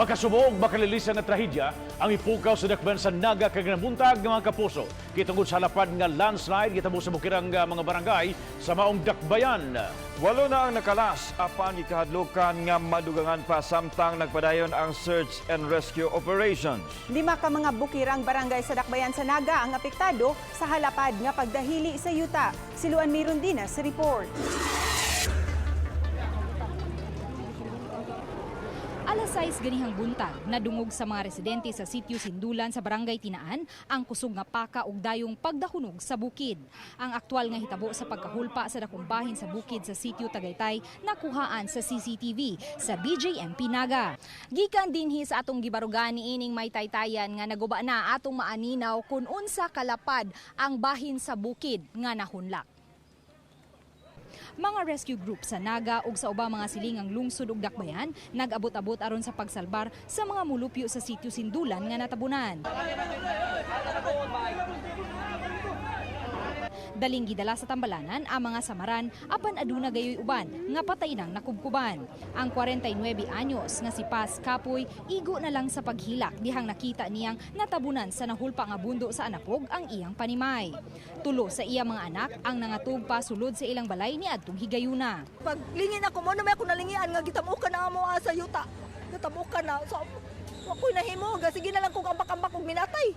Makasubong makalilisan nga trahedya ang ipukaw sa dakbayan sa Naga kag nabuntag nga mga kapuso. Kitungod sa lapad nga landslide gitabo sa bukirang mga barangay sa maong dakbayan. Walo na ang nakalas apan gikahadlukan nga madugangan pa samtang nagpadayon ang search and rescue operations. Lima ka mga bukirang barangay sa dakbayan sa Naga ang apektado sa halapad nga pagdahili sa yuta. Si Luan Mirundina sa report. Alas 6 ganihang buntag, nadungog sa mga residente sa sitio Sindulan sa barangay Tinaan ang kusog nga paka ug dayong pagdahunog sa bukid. Ang aktwal nga hitabo sa pagkahulpa sa dakong bahin sa bukid sa sitio Tagaytay nakuhaan sa CCTV sa BJMP Naga. Gikan dinhi sa atong gibarugan niining may taytayan nga naguba na atong maaninaw kung unsa kalapad ang bahin sa bukid nga nahunlak. Mga rescue group sa Naga ug sa ubang mga silingang lungsod ug dakbayan nag-abot-abot aron sa pagsalbar sa mga mulupyo sa sitio Sindulan nga natabunan. Daling gidala sa tambalanan ang mga samaran apan aduna gayoy uban nga patay nang nakubkuban. Ang 49 anyos nga si Paz Kapoy igo na lang sa paghilak dihang nakita niyang natabunan sa nahulpa nga bundo sa Anapog ang iyang panimay. Tulo sa iya mga anak ang nangatug pa sulod sa ilang balay ni adtong higayuna. Paglingin ako mo na may ako nalingian nga gitamukan na amo sa yuta. Gitamukan na. So ako'y nahimo, sige na lang kung ambak-ambak og minatay.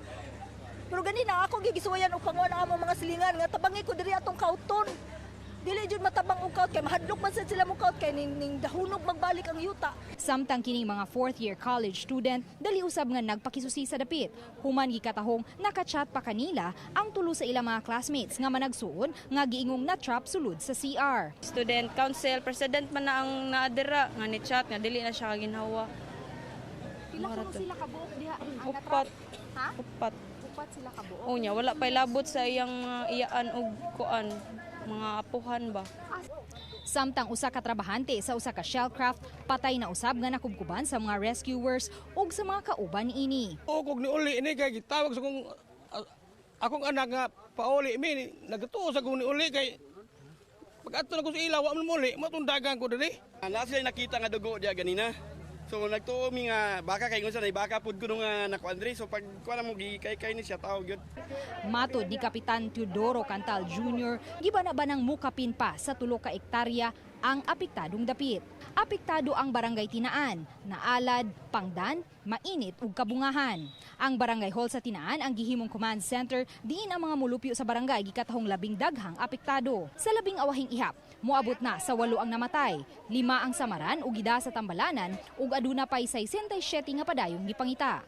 Pero gani na ako gigisuwayan og panguan amo mga silingan nga tabangi ko diri atong kauton. Dili jud matabang og kaut kay mahadlok man sad sila mo kaut kay ning dahunog magbalik ang yuta. Samtang kining mga fourth year college student dali usab nga nagpakisusi sa dapit. Human gikatahong nakachat pa kanila ang tulo sa ilang mga classmates nga managsuon nga giingong na-trap sulod sa CR. Student council president man na ang naadira nga ni chat nga dili na siya kaginhawa. Pila ka sila kabuok diha ang Upat. Ha? Upat. Upat sila kabuok. Unya wala pay labot sa iyang mga iyaan og kuan, mga apuhan ba. Samtang usa ka trabahante sa usa ka shellcraft patay na usab nga nakubkuban sa mga rescuers ug sa mga kauban niini. Ukog ni uli ni kay gitawag sa kong akong anak nga pauli mi nagtuo sa kong ni uli kay pag adto na ko sa ila wa man muli matundagan ko diri. Na sila nakita nga dugo diya ganina. So nagtuo mi nga baka kay unsa nay baka pud kuno nga nakuan diri. So pag kuan mo gikay kay ni siya tao gyud. Matod ni Kapitan Teodoro Cantal Jr., gibana-banang mukapin pa sa tulo ka ektarya ang apektadong dapit. Apektado ang barangay Tinaan, Naalad, Pangdan, Mainit ug Kabungahan. Ang barangay hall sa Tinaan ang gihimong command center diin ang mga mulupyo sa barangay gikatahong labing daghang apektado. Sa labing awahing ihap, moabot na sa walo ang namatay, lima ang samaran ug gida sa tambalanan ug aduna pay 67 nga padayong gipangita.